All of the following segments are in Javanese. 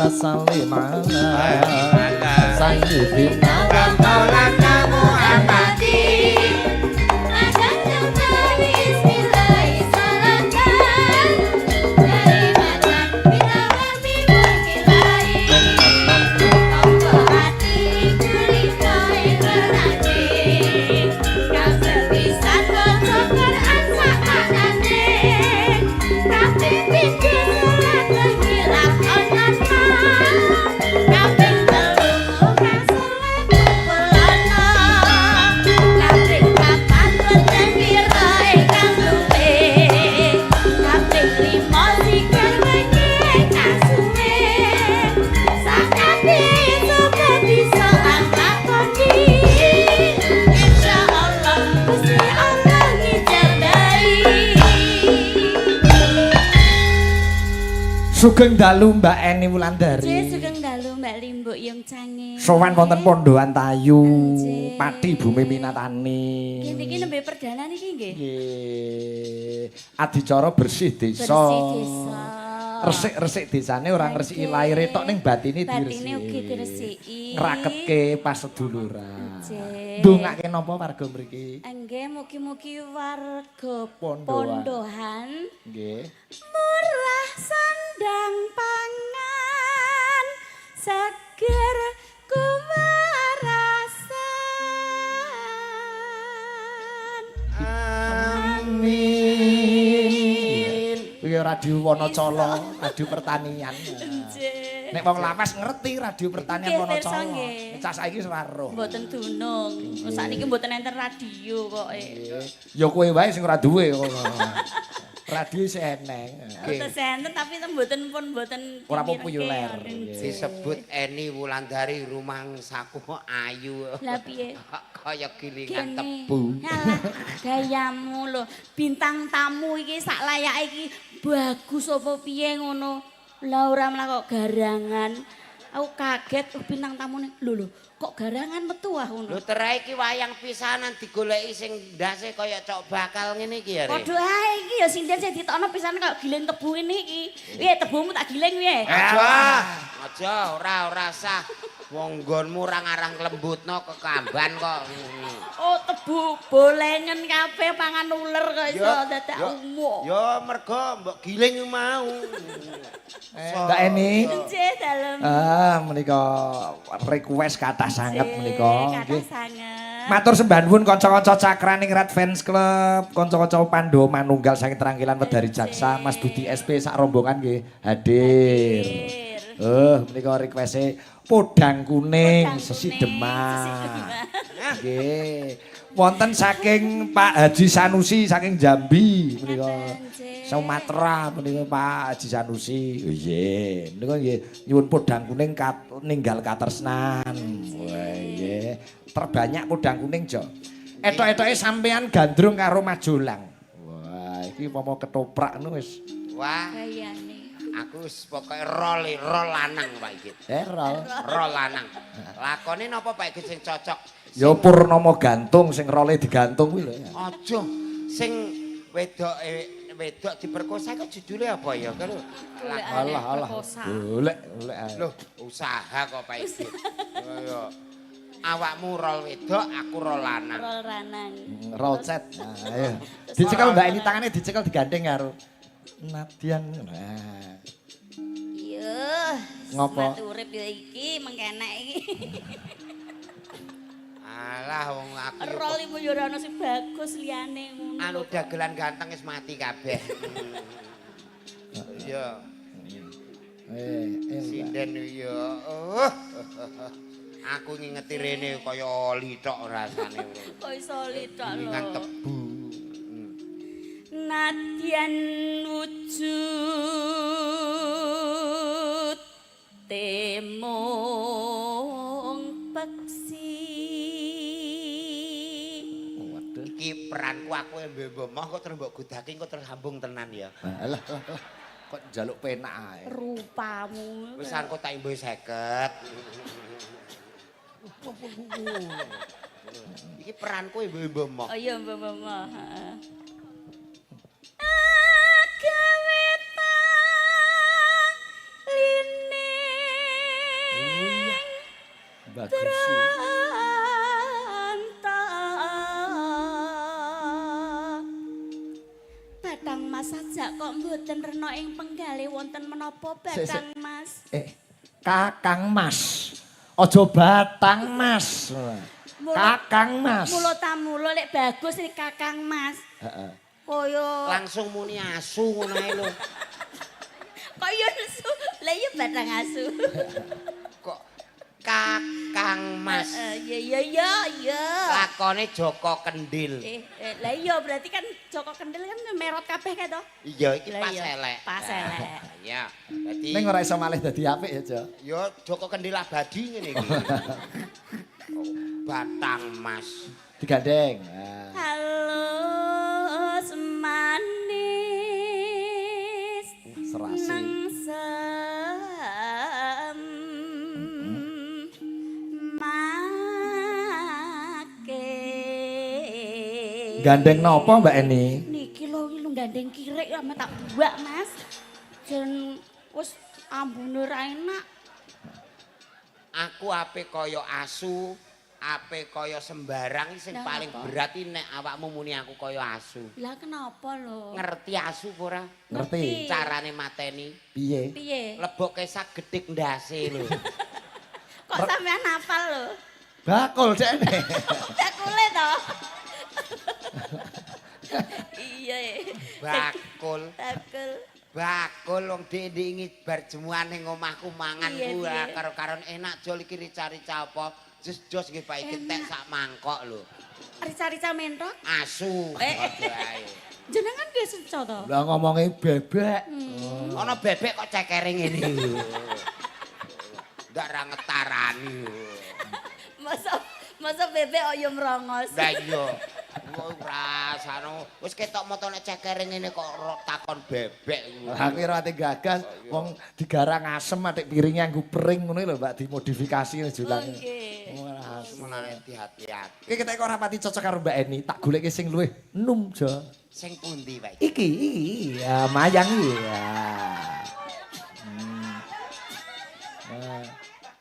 Wa sallim ala sayyidina wa maulana Muhammadin. Sugeng dalu, Mbak Eni Wulandari. Nggih, sugeng dalu, Mbak Limbuk Yung Cange. Sowan wonten Pondohan Tayu, Nggih. Pati Bumi Minatani. Nggih, niki nembe perdana niki nggih. Nggih. Adicara bersih desa. Bersih desa. Resik-resik desane, ora ngresiki laire tok, ning batine Batine diresiki. ugi diresiki. Ngraketke paseduluran. Nggih. Ndongake napa warga mriki? Nggih, mugi-mugi warga Pondohan. Pondohan murah sandang pangan, seger kuwarasan. Amin. Kuwi radio Wanacala, radio pertanian. Nggih. Nek wong lawas ngerti radio pertanian Nggih, pirsa Wanacala. nggih. Cah saiki wis ora roh. Mboten dunung. Sakniki mboten enten radio kok. Ya kowe wae sing ora duwe kok. Radio isih eneng. Mboten enten, tapi mboten pun mboten Ora populer. Disebut Eni Wulandari rumangsaku ayu. Lah piye? Kaya gilingan Gene. tebu. Alah, gayamu lho. Bintang tamu iki sak layake iki bagus apa piye ngono. Lah ora malah kok garangan. Aku kaget, oh, bintang tamune. Lho lho, kok garangan metu ah ngono. Lho, terae iki wayang pisanan digoleki sing ndase kaya cok bakal ngene iki ya, Re. Padha ae iki ya sinden sing ditokno pisan kok giling tebu ini iki. Piye, tebumu tak giling piye? Aja, aja, ora ora sah. Wong nggonmu ora ngarang lembutno kekamban kok. Oh, tebu bolengen kabeh pangan uler kok iso dadak umuk. Ya mergo mbok giling mau. Mbak Eni. Nggih, dalem. Ah, menika request kathah sanget menika. Kathah Nggih. sanget. Matur sembah nuwun kanca-kanca Cakraningrat Fans Club, kanca-kanca Pandhawa Manunggal saking Trangkilan Wedari Jaksa, Mas Budi SP sak rombongan nggih hadir. Hadir. Menika requeste Podang Kuning, Podang Sesi Kuning, Demak. Sesi Demak. Nggih. Wonten saking Pak Haji Sanusi saking Jambi menika. Ngaten, nggih. Sumatera menika Pak Haji Sanusi. Oh, nggih. Menika nggih nyuwun Podang Kuning ninggal katresnan. Wah, nggih. Terbanyak Podang Kuning, Jo. Etok-etoke sampean gandrung karo Majolang. Wah, iki umpama ketoprak ngono wis. Wah, Gayane. Aku wis pokoke rol rol lanang, Pak Igit. Rol. Rol lanang. Lakone napa, Pak Igit, sing cocok? Ya Purnomo Gantung sing role digantung kuwi lho. Aja sing wedoke wedok diperkosa kok judule apa ya? Kalau Alah alah. Perkosa. Golek golek ae. Loh, usaha kok, Pak Igit. Ayo. Awakmu rol wedok, aku rol lanang. Rol lanang. Roll set. Nah, ayo. Dicekel Mbak ini tangane, dicekel digandeng karo Nadian. Nah. Iya. Ngopo? Semat urip ya iki mengkenek iki. Alah, wong aku yo Rol iku yo ora ono sing bagus liyane ngono. Anu, dagelan ganteng wis mati kabeh. Iya, Eh, eh. Sinden yo. Oh. Aku ngingeti rene kaya oli tok rasane. Kok iso litok lho. Gilingan tebu. Nadyan wujud temung peksi. Waduh. Iki peranku aku mbok moh kok terus mbok godake, kok terus sambung tenan ya. Alah, alah, alah. Kok njaluk penak ae. Rupamu. Wis aku tak imbuh 50. Iki peranku imbuh-imbuh moh. Oh iya, mbak mbak mbak. Heeh. Agawe taline Bagus. Branta. Batang Mas ajak kok mboten rena ing penggalih wonten menapa Sik, sik. Batang Mas? Eh, Kakang Mas. Aja Batang Mas. Kakang Mas. Mula ta mula lek bagus iki Kakang Mas. Heeh. Kaya Langsung muni asu ngono ae lho. Kaya nesu. Lah iya batang asu. Kok Kakang Mas. Heeh, iya iya iya iya. Lakone Joko Kendil. Eh, eh, lah iya berarti kan Joko Kendil kan merot kabeh kae to? Iya, iki Lah pas iya, elek. pas elek. Iya. Dadi Ning ora iso malih dadi apik ya, Jo. ya Joko Kendil abadi ngene iki. Oh, Batang Mas. Digandeng. Nah. Halus manis Serasi. Nengsem make. Gandeng napa Mbak Eni? Niki lho iki lho gandeng kirik ya tak buak, Mas. Jen wis ambune ra enak. Aku ape kaya asu, ape kaya sembarang sing Lah, paling apa? berat iki nek awakmu muni aku kaya asu. Lah kenapa lho? Ngerti asu apa ora? Ngerti. Carane mateni. Piye? Piye? Lebokke sak gedhik ndase lho. Kok sampean hafal lho? Bakul dekne. Bakule to. Iya. Bakul. Bakul. Bakul wong dik-dik bar jemuan ning omahku mangan Piye, kuwi piye? karo-karon enak jol iki rica-rica apa. Jos jos nggih Pak iki tek sak mangkok lho. Rica-rica mentok. Asu. Eh. Padha ae. Jenengan nggih seco to? Lah ngomongi bebek. Ana bebek kok cekere ngene. Ndak ra ngetarani. Masa masa bebek kok yo mrongos. Lah iya. Kok rasane wis ketok motone cekere ngene kok takon bebek. Aku ora ate gagas wong digarang asem atik piringe nganggo pring ngono lho Mbak dimodifikasi julang. Oh, nggih. Ora asem. Mulane hati-hati. Iki ketek kok ora pati cocok karo Mbak Eni, tak goleke sing luwih num, Jo. Sing pundi, Pak? Iki, iki, ya mayang iki ya. Nah.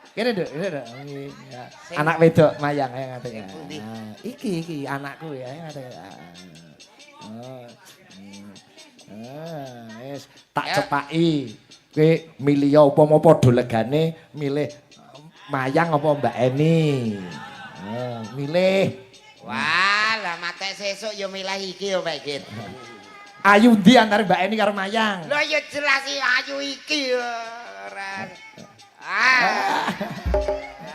Kene, Nduk, kene, Nduk. Iki, ya. Anak wedok mayang ayo ngadeg. Sing pundi? Nah, iki iki anakku ya, ayo ngadeg. Oh. Ah, wis tak Ya. cepaki. Kowe milih upama padha legane milih mayang apa Mbak Eni. Ah, milih. Wah, lah matek sesuk ya milih iki ya, Pak Git. Ayu ndi antara Mbak Eni karo Mayang? Lah ya jelas iki ayu iki ya, ora. Ah.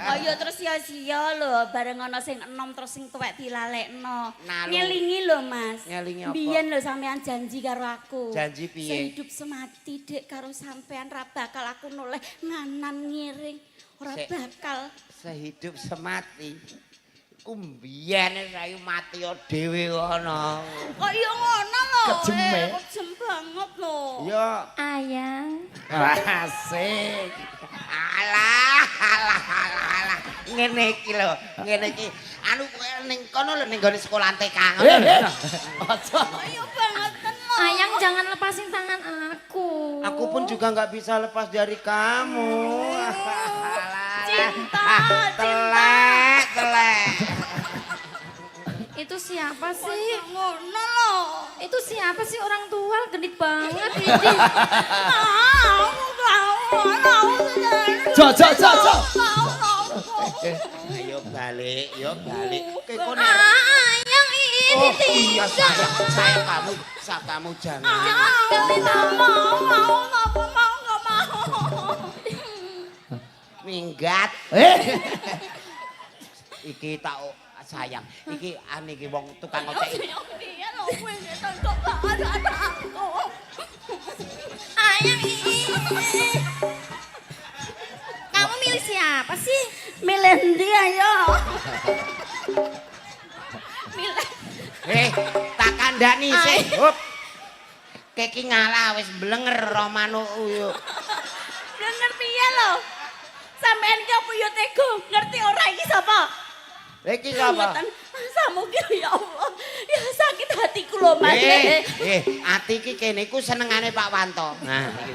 Kaya terus sia-sia lho, bareng ana sing enom terus sing tuwek dilalekno. Nalu. Ngelingi lho, Mas. Ngelingi apa? Biyen lho sampean janji karo aku. Janji piye? Sehidup semati Dek karo sampean ra bakal aku noleh nganan ngiring. Ora Sik. bakal. Sehidup semati. Ku mbiyen sayu mati dhewe kono. Kok iya ngono lho. Kejem, eh. Kejem banget lho. Ya, Ayang. Asik. alah, alah, alah, alah. Ngene iki lho, ngene iki. Anu kowe ning kono lho ning gone sekolah TK ngono Eh, lho. eh. Aja. Kok iya bangetan lho. Ayang jangan lepasin tangan aku. Aku pun juga nggak bisa lepas dari kamu. Alah. Cinta, cinta. Telek, telek. Itu siapa Kok sih? iya ngono lho. Itu siapa sih orang tua genit banget ini. Mau, mau, mau. Jo, jo, jo, jo. Mau, mau. Ayo balik, yo balik. Kowe kok nek Ah, ayang ini Oh iya sayang, sayang kamu, sayang kamu jangan. Mau, mau, mau, mau, mau, nggak mau. Minggat. Eh. Iki tak sayang. Iki ane iki wong tukang ojek. Piye lho kowe kok ada aku. Ayang ini. Kamu milih siapa sih? Milih ndi ayo? Milih. Eh, tak kandhani sih. Hup. Keki ngalah wis blenger Romano yo. Blenger piye lho? Sampeyan ki apa ya tega? Ngerti ora iki sapa? Lha iki sapa? Mboten. Masamu ki ya Allah. Ya sakit hatiku lho Mas. Eh, eh, ati iki kene iku senengane Pak Wanto. Nah, iki.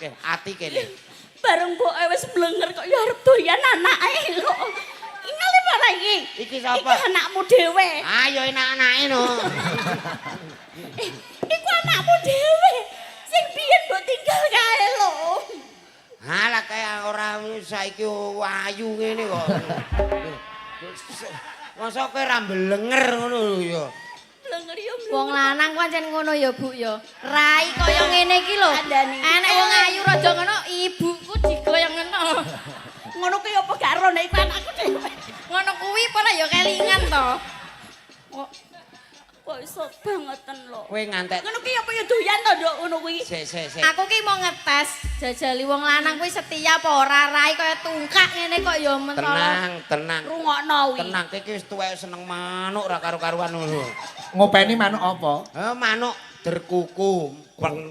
Eh, ati kene. Bareng mboke wis blenger kok ya arep doyan anake lho. Iki sapa? Iki anakmu dhewe. Ayo enak-anake no. Eh, iku anakmu dhewe. Sing biyen mbok tinggal kae lho. Halah kaya ora saiki ayu ngene kok. Masa kowe ra mblenger ngono lho ya. Blenger yo. Wong lanang pancen ngono ya, Bu ya. Rai kaya ngene iki lho. Kandhani. Enek wong ayu raja ngono, ibuku digoyang ngono. Ngono kuwi apa gak ero nek iku anakku dhewe. Ngono kuwi ora ya kelingan to. Kok kok iso bangeten lho. Kowe ngantek Ngono kuwi apa ya doyan to, Nduk, ngono kuwi. sik sik sik. Aku ki mau ngetes jajali wong lanang kuwi setia apa ora, rai kaya tungkak ngene kok ya mentolo. Tenang, tenang. Rungokno kuwi. Tenang, kowe iki wis tuwek seneng manuk ra karu-karuan ngono. Ngopeni manuk apa? Eh manuk derkuku,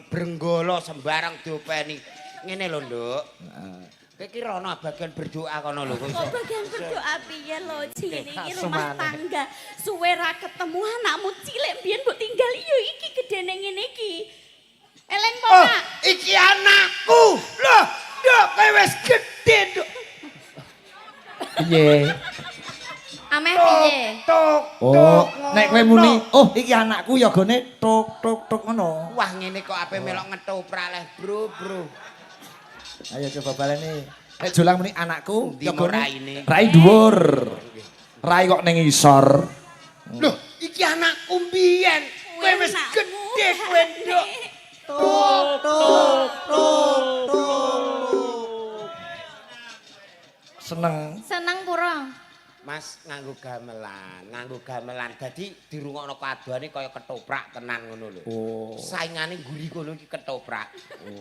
brenggala sembarang diopeni. Ngene lho, Nduk. Kowe iki rono bagian berdoa kono lho kok iso. Kok bagian berdoa piye lho, cilik iki rumah Kasumane. Tangga. Suwe ra ketemu anakmu cilik biyen mbok tinggal yo iki gedene ngene iki. Eleng po, Oh, Pak? iki anakku. Loh, Nduk, kowe wis gedhe, Nduk. Piye? Ameh piye? Tok, Oh, tok. nek kowe muni, "Oh, iki anakku ya gone tuk tuk tuk ngono." Wah, ngene kok ape melok ngetoprak leh, Bro, Bro. Ayo coba baleni. Nek Jolang muni anakku, Endi ya mau gone raine? Rai dhuwur. Rai kok ning isor. Loh, iki anakku mbiyen. Kowe wis Anakmu. gedhe kowe, Nduk. Tuk, tuk, tuk, tuk. Seneng. Seneng pura. Mas nganggo gamelan, nganggo gamelan. Dadi dirungokno kadohane kaya ketoprak tenan ngono lho. Oh. Saingane mburi kono iki ketoprak.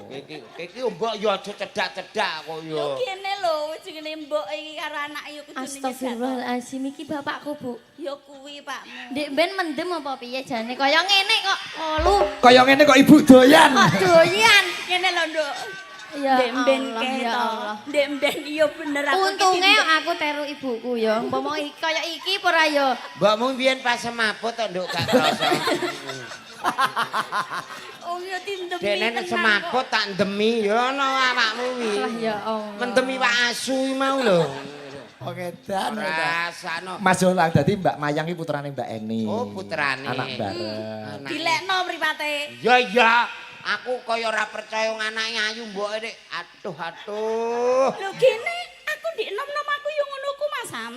Iki iki mbok ya aja cedak-cedak kok ya. Lho kene lho jenenge mbok iki karo anake ya kudune Astagfirullahalazim, iki bapakku, Bu. Ya kuwi pakmu. Ndek ben mendem apa piye jane kaya ngene kok olu. Kaya ngene kok ibu doyan. Kok doyan. Ngene lho, Nduk. Ya Ndek mben Allah, kae ya to. Allah. Ndek mben iya bener aku iki Untunge aku teru ibuku ya. Umpama iki kaya iki apa ora ya? Mbokmu mbiyen pas semaput to, Nduk, gak krasa. Oh ya dindemi. Dene nek semaput tak ndemi ya ana awakmu kuwi. Lah ya Allah. Mendemi Pak Asu iki mau lho. Oke, dan. Rasano. Mas Jolang dadi Mbak Mayang iki putrane Mbak Eni. Oh, putrane. Anak bareng. Anake. Dilekno mripate. Ya ya, aku kaya ora percaya anake ayu mboke nek. Aduh aduh. Lho gene aku ndek nom-nom aku yo ngono ku Mas Sam.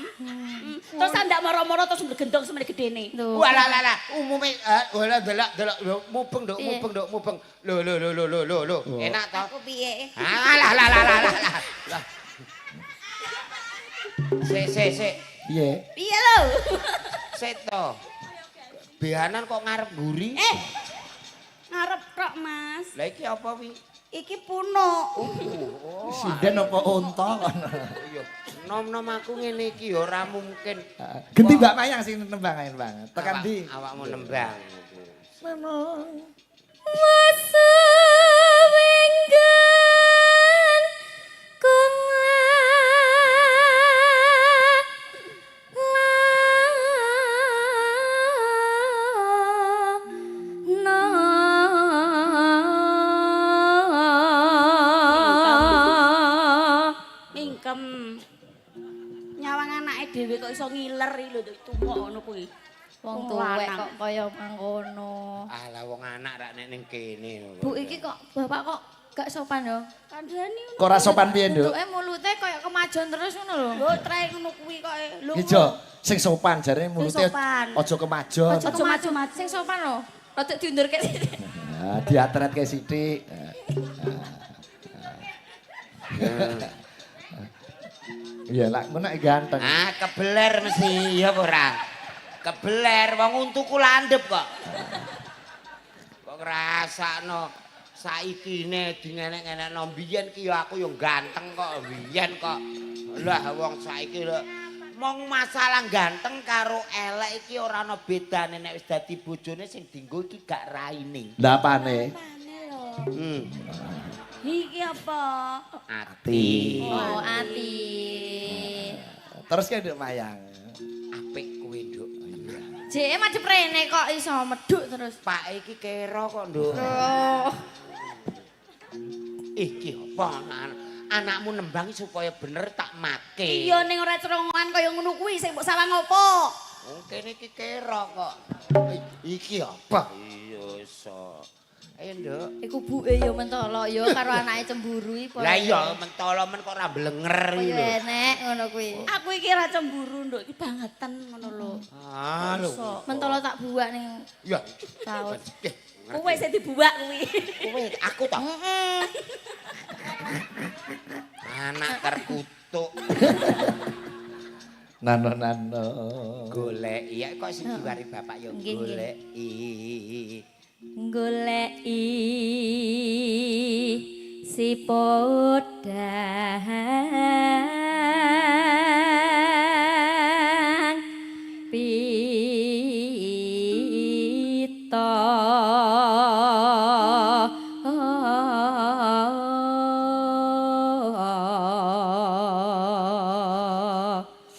Terus ndak moro-moro terus mlegendong semene gedene. Lho. Walah lah lah, umume walah delok delok lho mubeng nduk Piye? mubeng nduk mubeng. Lho lho lho lho lho lho lho. Enak to? Aku piye? Alah lah lah lah lah lah. Lah. Sik sik sik. Piye? Piye lho? Sik to. Behanan kok ngarep mburi? Eh. Ngarep tok Mas. Lah iki apa wi? Iki punuk. Oh, Sinden apa unta kono. iya. Nom-nom aku ngene iki ya ora mungkin. Genti Mbak Mayang sing nembang ae banget. Tekan Awak- ndi? Awakmu nembang. Wasawenggan kong la na. Mingkem. Nyawang anake dhewe kok iso ngiler iki lho tuwa ngono kuwi. Wong tuwek kok kaya mangkono. Alah wong anak rak nek ning kene. Bu iki kok bapak kok gak sopan yo. Kandhani ngono. Kok ora sopan piye, Nduk? Bentuke mulute kaya kemajuan terus ngono lho. Lho trae ngono kuwi kok. Lho. Iki Jo, sing sopan jarene mulute sopan. aja kemajon. Aja Aja maju-maju. Sing sopan lho. Rada diundurke sithik. Nah, diatretke sithik. Iya, lak menek ganteng. Ah, kebeler mesti ya apa ora? Kebeler wong untuku landhep kok. Kok ngrasakno saikine dingenek-ngenekno mbiyen ki ya aku ya ganteng kok mbiyen kok. Lah wong saiki lho mong masalah ganteng karo elek iki ora ana bedane nek wis dadi bojone sing dienggo iki gak raine. Lah apane? Apane lho? Hmm. Iki apa? Ati. Oh, ati. Terus ke Nduk Mayang. Apik kowe, Nduk. Jek madhep rene kok iso medhuk terus. Pak iki kero kok, Nduk. Oh. Iki apa? Anakmu nembang supaya bener tak make. Iya ning ora cerongoan kaya ngono kuwi sing mbok sawang opo? Wong kene iki kera kok. Iki apa? Iya iso. Ayo, Nduk. Iku buke ya mentolo ya karo anake cemburu iki. Lah iya mentolo men kok ora blenger iki Kaya lho. enek ngono kuwi. Aku iki ora cemburu, Nduk, iki bangetan ngono lho. Ah lho. Mentolo tak buak ning Ya. saut. Kowe sing dibuak kuwi. Kowe aku ta. Heeh. Anak terkutuk. Nano nano. Golek iya kok sing diwari bapak ya Nggih, nggih. goleki. Goleki si podang pita.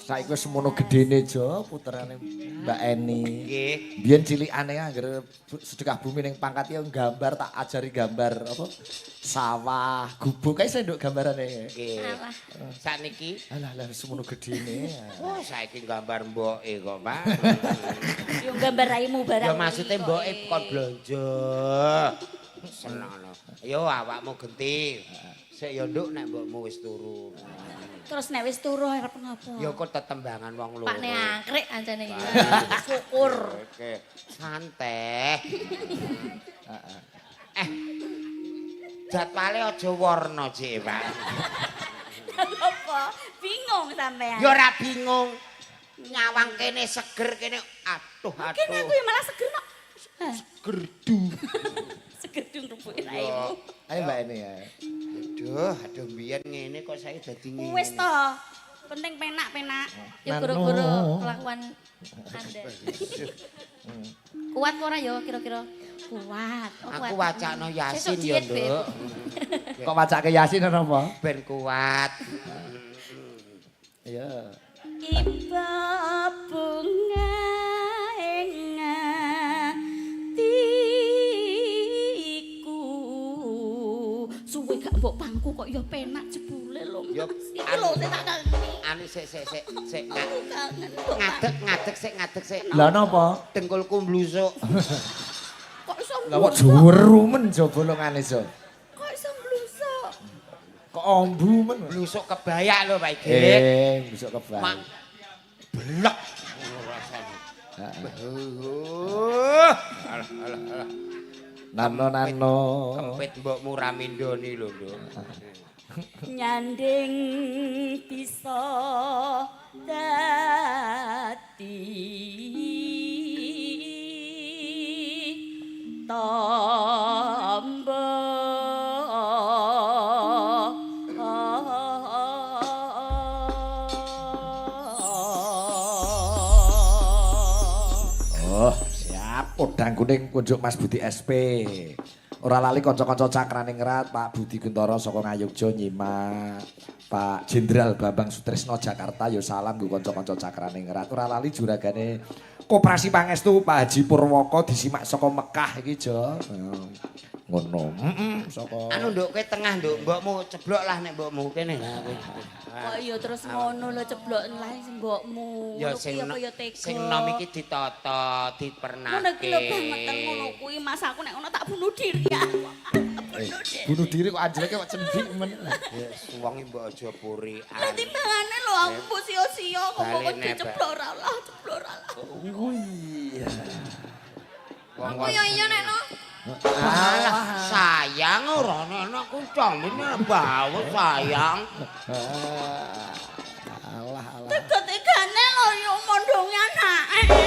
Saiki wis semono gedene Jo puterane Mbak Eni. Nggih. Biyen cilikane anggere sedekah bumi ning pangkat ya gambar tak ajari gambar apa sawah, gubuk kae sing nduk gambarane. Nggih. Alah. Sakniki Alah lah semono gedene. oh saiki gambar mboke kok, Pak. Yo gambar raimu barang. Ya maksude kuwi kok, mboke eh. kon blonjo. Seneng. Yo awakmu genti. Sik ya nduk nek mbokmu wis turu. Terus nek wis turu arep ngopo? Ya kok tetembangan wong loro. Pakne angkrik ancene iki. Syukur. Oke, santai. Eh. Jadwale aja warna cik, Pak. Apa? Bingung sampean. Ya ora bingung. Nyawang kene seger kene aduh Kene aku aduh. ya malah seger no. Gerdu. Seger dung rupuke raimu. Ayo Mbak Eni ya. Aduh, aduh mbiyen ngene kok saiki dadi ngene. Wis to. Penting penak-penak. Ya goro-goro kelakuan Anda. Kuat ora ya kira-kira? Kuat. Oh, Aku wacakno Yasin Sesuk ya, diet, Beb. Nduk. Kok wacake Yasin ana apa? Ben kuat. Iya. Iba bunga ing atiku. Suwe gak mbok pangku kok ya penak jebule lho. Ya, Mas. Iki lho sing tak kangeni. Anu sik sik sik sik Aku kangen mbok ngadeg ngadeg sik ngadeg sik. Lah napa? Dengkulku mblusuk. Kok iso Lah kok mblusuk? jeru men Jo bolongane Jo. Kok iso mblusuk? Kok ombu men. Blusuk kebayak lho Pak Igit. Besok kebayak. Mak blek ngono rasane. Alah alah alah. Nano nano. Kempit mbokmu ra mindoni lho, Nduk. Nyanding bisa dadi tombo. Oh, siap. Podang kuning kunjuk Mas Budi SP. Ora lali kanca-kanca cakrane ngerat Pak Budi Guntoro saka Ngayogja nyimak. Pak Jenderal Bambang Sutrisno Jakarta ya salam nggo kanca-kanca cakrane ngerat. Ora lali juragane Koperasi Pangestu Pak Haji Purwoko disimak saka Mekah iki Jo. Ngono. Heeh, saka Anu Nduk, kowe tengah Nduk, mbokmu ceblok lah nek mbokmu kene. Lah kowe. Kok ya terus ngono lho ceblok lah mbokmu. Ya Ngono sing kuwi apa ya tega. sing nom iki ditata, dipernake. Ngono iki lho bangetan ngono kuwi Mas aku nek ngono tak bunuh diri aku. Bunuh diri. Bunuh diri kok anjleke kok cendik men. Ya wong mbok aja purikan. Lah timbangane lho aku mbok sia-sia kok kok Baline, Mbak. diceblok ora lah, ceblok ora lah. Wih. Wong Aku ya iya nek no. Alah, sayang ora ana aku cambene bau sayang. Alah alah. Tega-tegane lho yo mondonge anake.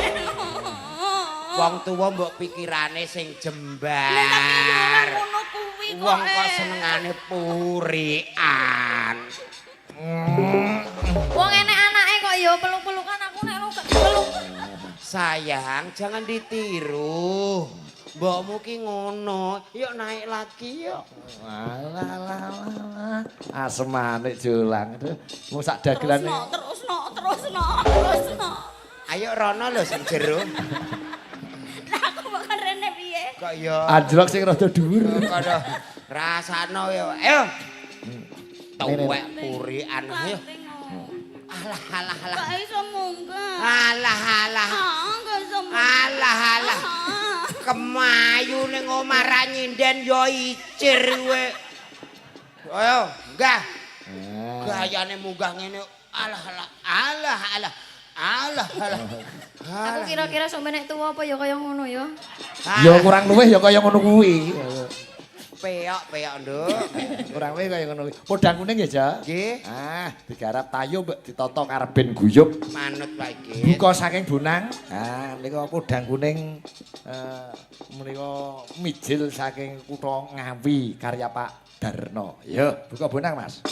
Wong tuwa mbok pikirane sing Lah tapi yo ora jembar. ngono kuwi kok. Wong kok eh. senengane purikan. Wong enek anake kok ya peluk-pelukan aku nek no gak peluk. Sayang, jangan ditiru. Mbokmu ki ngono. Yuk naik lagi yuk. Alah alah alah. Asemane jolang. Aduh, mung sak Terus dagelane. no, terus no, terus no, terus no. Ayo rono lho sing jero. Lah aku bakal rene piye? Kok ya Anjlok sing rada dhuwur. kono rasano yo. Ayo. Tuwek purikan. Ayo. Alah alah alah. Gak iso munggah. Alah alah. Ah, gak iso munggah. Alah alah. Kemayu ning omah ra nyinden ya icir kowe. Ayo, munggah. Gayane munggah ngene. Alah alah alah alah. Alah alah. Aku kira-kira sok menek tuwa apa ya kaya ngono ya. Ya kurang luwih ya kaya ngono kuwi. Peyok-peyok, Nduk. Kurang luwih kaya ngono kuwi. Podang kuning ya, Ja? Nggih. Ah, digarap tayo mbek ditata karbin guyub. Manut Pak iki. Buka saking bonang. Ah, menika podang kuning menika mijil saking kutha Ngawi karya Pak Darno. Yo, buka bonang, Mas.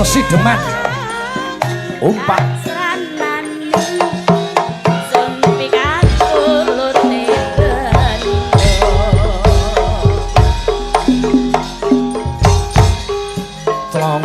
Sesideman umpak tlong tlong.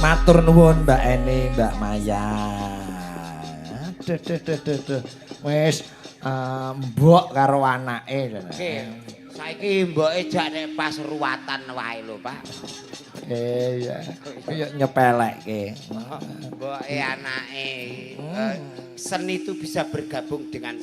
Matur nuwun, Mbak Eni, Mbak Maya. Aduh, duh, duh, duh, duh. Wis mbok karo anake. Oke. Saiki mboke jak nek pas ruwatan wae lho, Pak. Iya. Iya, nyepelekke. Mboke anake. Seni itu bisa bergabung dengan